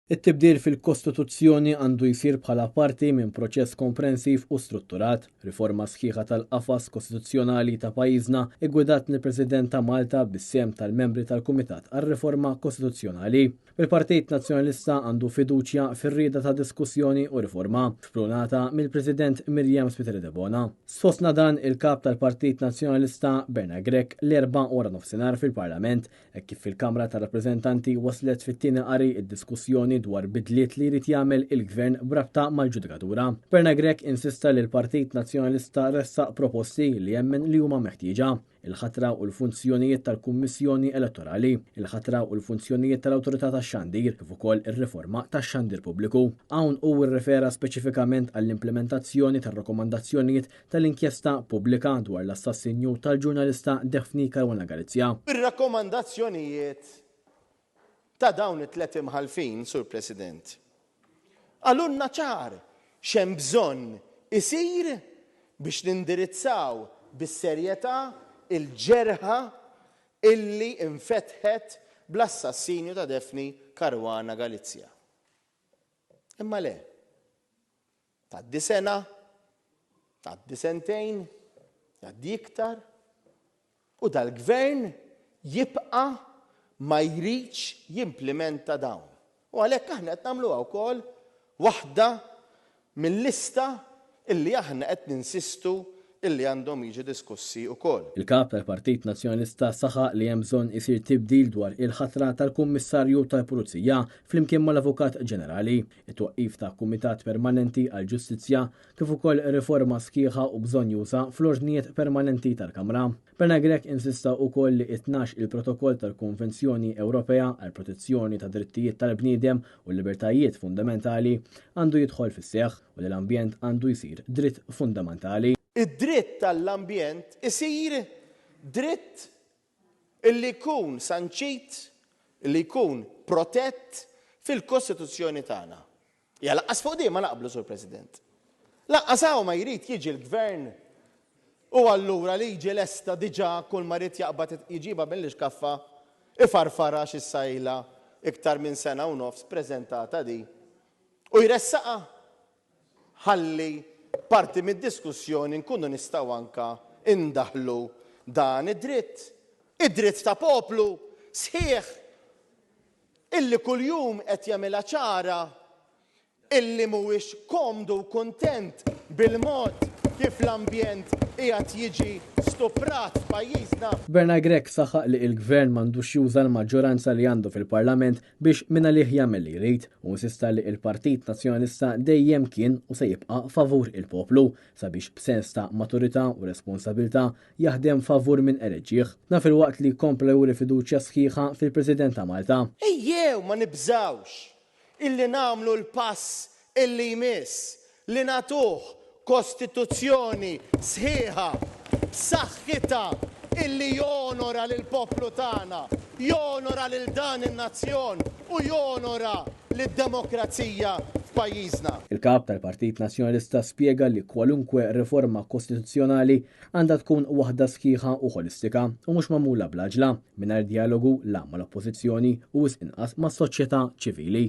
It-tibdil fil-Kostituzzjoni għandu jsir bħala parti minn proċess komprensiv u strutturat. Riforma sħiħa tal-qafas kostituzzjonali ta' pajjiżna iggwidat mill-President ta' Malta bis-sehem tal-membri tal-Kumitat għar-Riforma Kostituzzjonali. Il-Partit Nazzjonalista għandu fiduċja fir-rieda ta' diskussjoni u riforma, xprunata mill-President Myriam Spiteri Debono. Sostna dan il-Kap tal-Partit Nazzjonalista Bernard Grech l-Erbgħa waranofsinhar fil-Parlament, hekk kif fil-Kamra tar-Rappreżentanti waslet fit-tieni qari d-diskussjoni dwar bidliet li jrid jagħmel il-Gvern b'rabta mal-ġudikatura. Bernard Grech insista li l-Partit Nazzjonalista ressaq proposti li jemmen li huma meħtieġa. il-ħatra u l-funzjonijiet tal-Kummissjoni Elettorali, il-ħatra u l-funzjonijiet tal-Awtorità tax-Xandir, kif ukoll ir-riforma tax-xandir pubbliku. Hawn hu rrefera speċifikament għall-implimentazzjoni tar-rakkomandazzjonijiet tal-inkjesta pubblika dwar l-assassinju tal-ġurnalista Daphne Caruana Galizia. Ir-rakkomandazzjonijiet ta' dawn it-tlet imħallfin, Sur President, qalulna ċar x'hemm bżonn isir biex nindirizzaw bis-serjetà l-ġerħa illi nfetħet bl-assassinju ta' Daphne Caruana Galizia. Imma le. Tgħaddi sena, tgħaddi sentejn, jgħaddi iktar, u dal-Gvern jibqa' ma jridx jimplimenta dawn. U għalhekk aħna qed nagħmluha wkoll waħda mil-lista illi aħna qed ninsistu illi għandhom jiġu diskussi wkoll. Il-Kap tal-Partit Nazzjonalista saħaq li hemm bżonn isir tibdil dwar il-ħatra tal-Kummissarju tal-Pulizija flimkien mal-Avukat Ġenerali, it-twaqqif ta' Kumitat Permanenti għall-Ġustizzja kif ukoll riforma sħiħa u bżonnjuża fl-ordnijiet permanenti tal-Kamra. Bernard Grech insista wkoll li it-tnax il-Protokoll tal-Konvenzjoni Ewropea għall-Protezzjoni tad-Drittijiet tal-Bniedem u l-Libertajiet Fundamentali għandu jidħol fis-seħħ u li l-ambjent għandu jsir dritt fundamantali. Id-dritt għall-ambjent isir dritt illi jkun sanċit, illi jkun protett fil-Kostituzzjoni tagħna. Hija lanqas fuq din ma naqblu, Sur President. Lanqas hawn ma jrid jiġi l-Gvern u allura liġi lesta diġà kull ma ried jaqbad jġibha mill-ixkaffa ifarfarha għax issa ilha iktar minn sena u nofs preżentata di u jressaqha ħalli parti mid-diskussjoni nkunu nistgħu anke ndaħħlu dan id-dritt, id-dritt ta' poplu sħiħ illi kuljum qed jagħmilha ċara illi mhuwiex komdu u kuntent bil-mod kif l-ambjent qiegħed jiġi stuprat f'pajjiżna. Bernard Grech saħaq li il-Gvern m'għandux juża l-maġġoranza li għandu fil-Parlament biex mingħalih jagħmel li jrid u insista li il-Partit Nazzjonalista dejjem kien u se jibqa' favur il-poplu sabiex b'sens ta' maturità u responsabilità jaħdem favur min eleġġih. Dan filwaqt li kompla juri fiduċja sħiħa fil-President ta' Malta. Ejjew ma nibżgħux illi nagħmlu l-pass illi jmiss, li nagħtuh Kostituzzjoni sħiħa, b'saħħitha illi jonora lill-poplu tagħna, jonora lil dan in-nazzjon u jonora lid-demokrazija f'pajjiżna. Il-Kap tal-Partit Nazzjonalista spjega li kwalunkwe riforma kostituzzjonali għandha tkun waħda sħiħa u ħolistika u mhux magħmula bl-għaġla, mingħajr djalogu la mal-Oppożizzjoni u wisq inqas mas-soċjetà ċivili.